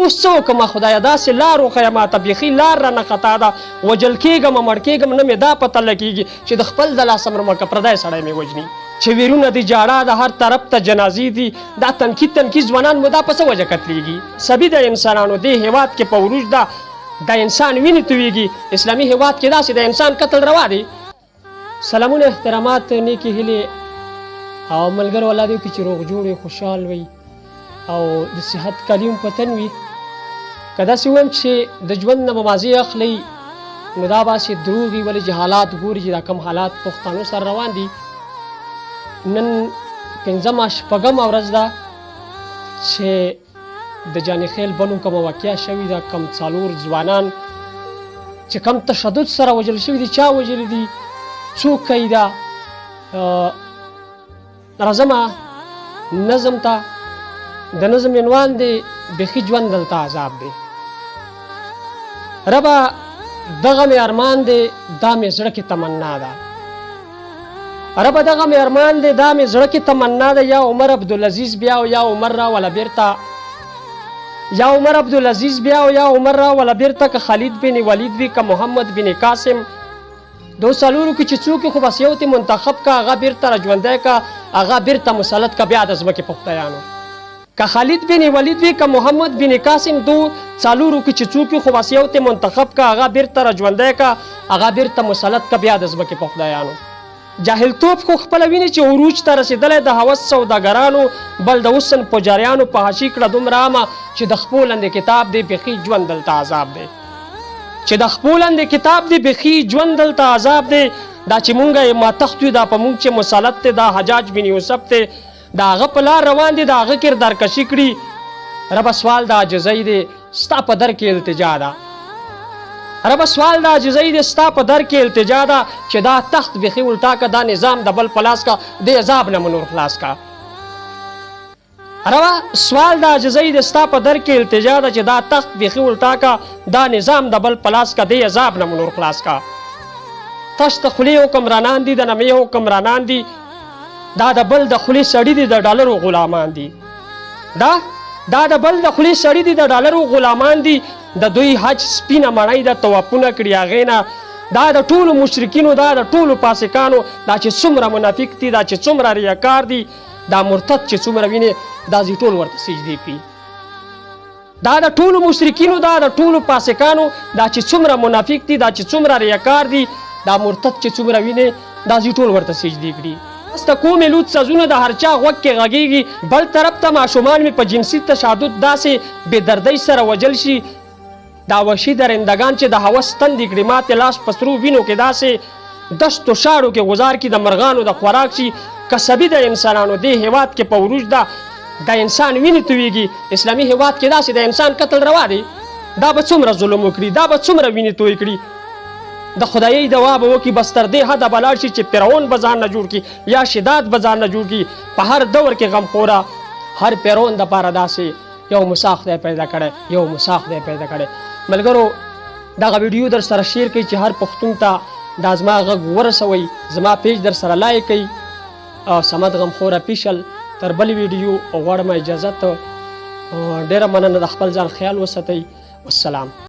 اوس څه وکړم خدایه، داسې لار وښیه ماته، بیخي لار رانه خطا ده، وژل کېږم مړ کېږم، نه مې دا پته لګېږي چې د خپل د لاسه مرمه که پردی سړی مې وژني. چې ویرونه دي جاړا ده، هر طرف ته جنازې دي، دا تنکي تنکي ځوانان مو دا په څه وجه قتلېږي؟ سبي د انسانانو دې هېواد کې په عروج ده، د انسان وینې تویږي، اسلامي هېواد کې داسې د انسان قتل روا دی؟ سلامونه احترامات نیکې هیلې او ملګرو، الله دې وکړي چې روغ جوړ وي، خوشحال وي او د صحت کالي هم په تن وي. که داسې ووایم چې د ژوند نه به مازې اخلئ نو دا به هسې دروغ وي، ولې چې حالات ګوري چې دا کوم حالات پښتانو سره روان دي. نن پنځمه شپږمه ورځ ده چې د جاني خیل بنو کومه واقعه شوې ده، کوم څلور ځوانان چې کوم تشدد سره وژل شوي دي، چا وژلي دي، څوک کوي دا؟ راځم نظم ته. د نظم عنوان دی بیخي ژوند دلته عذاب دی. ربه دغه مې ارمان دی، دا مې زړه کې تمنا ده. ربه دغه مې ارمان دی، دا مې زړه کې تمنا ده. یا عمر عبدالعزیز بیا او یا عمر را ولا بیرته، یا عمر عبدالعزیز بیا او یا عمر را ولا بیرته، که خالد بن ولید وي که محمد بن قاسم، دو څلورو کې چې څوک خو بس یو ته منتخب کا، هغه بیرته را ژوندی کا، هغه بیرته مسلط کا بیا د ځمکې په خدایانو. که خالد بن ولید وي که محمد بن قاسم، دو څلورو کې چې څوک خو بس یو ته منتخب کا، هغه بیرته را ژوندی کا، هغه بیرته مسلط کا بیا د ځمکې په خدایانو. جاهلتوب خو خپله ویني چې عروج ته رسېدلی د هوس سوداګرانو، بل د حسن پجاریانو فحاشي کړه دومره عامه چې د خپو لاندې کتاب دی بیخي ژوند دلته عذاب دی، چې د خپو لاندې کتاب دی بیخي ژوند دلته عذاب دی. دا چې مونږ یې ماتخت یو، دا په مونږ چې مسلط دی دا حجاج بن یوسف دی، د هغه په لار روان دي، د هغه کردار کشي کړي. ربه سوال د عاجزۍ دی، ستا په در کې التجا ده. ربه سوال د عاجزۍ دی، ستا په در کې التجا ده چې دا تخت بیخي الټا که، دا نظام د بل په لاس که، دې عذاب نه مو نور خلاص که. ربه سوال د عاجزۍ دی، ستا په در کې التجا ده چې دا تخت بیخي الټا که، دا نظام د بل په لاس که، دې عذاب نه مو نور خلاص که. تش د خولې حکمرانان دي، د نمې حکمرانان دي، دا د بل د خولې سړي دي، د ډالرو غلامان دي. دا دا د بل د خولې سړي دي، د ډالرو غلامان دي. د دوی حج سپینه مړۍ ده، طوافونه کړي هغې نه. دا د ټولو مشرکینو، دا د ټولو فاسقانو، دا چې څومره منافق دي، دا چې څومره ریاکار دي، دا مرتد چې څومره وینې، دا ځي ټول ورته سجدې کوي. دا د ټولو مشرکینو، دا د ټولو فاسقانو، دا چې څومره منافق دي، دا چې څومره ریاکار دي، دا مرتد چې څومره وینې، دا ځي ټول ورته سجدې کړي. بس د کومې لوڅ څځونه د هر چا غوږ کې غږېږي، بل طرف ته ماشومان مې په جنسي تشدد داسې بې دردۍ سره وژل شي. دا وحشي درندګان چې د هوس تندې کړي ماتې، لاس په سرو وینو کې داسې دشتو شاړو کې غزار کړي، د مرغانو د خوراک شي. کسبي د انسانانو دې هېواد کې په عروج ده، د انسان وینې تویږي. اسلامي هېواد کې داسې د انسان قتل روا دی؟ دا به څومره ظلم وکړي، دا به څومره وینې توی کړي، د خدایۍ دوا به وکړي، بس تر دې حده به لاړ شي چې فرعون به ځان نه جوړ کړي یا شداد به ځان نه جوړ کړي. په هر دور کې غمخوره هر فرعون دپاره داسې یو موسی خدای پیدا کړی، یو موسی خدای پیدا کړی. ملګرو دغه ویډیو در سره شیر کړئ چې هر پښتون ته دا زما غږ ورسوئ، زما پیج در سره لایک کړئ. صمد غمخور افیشل. تر بلې ویډیو غواړم اجازت. ډیره مننه، د خپل ځان خیال وساتئ. والسلام.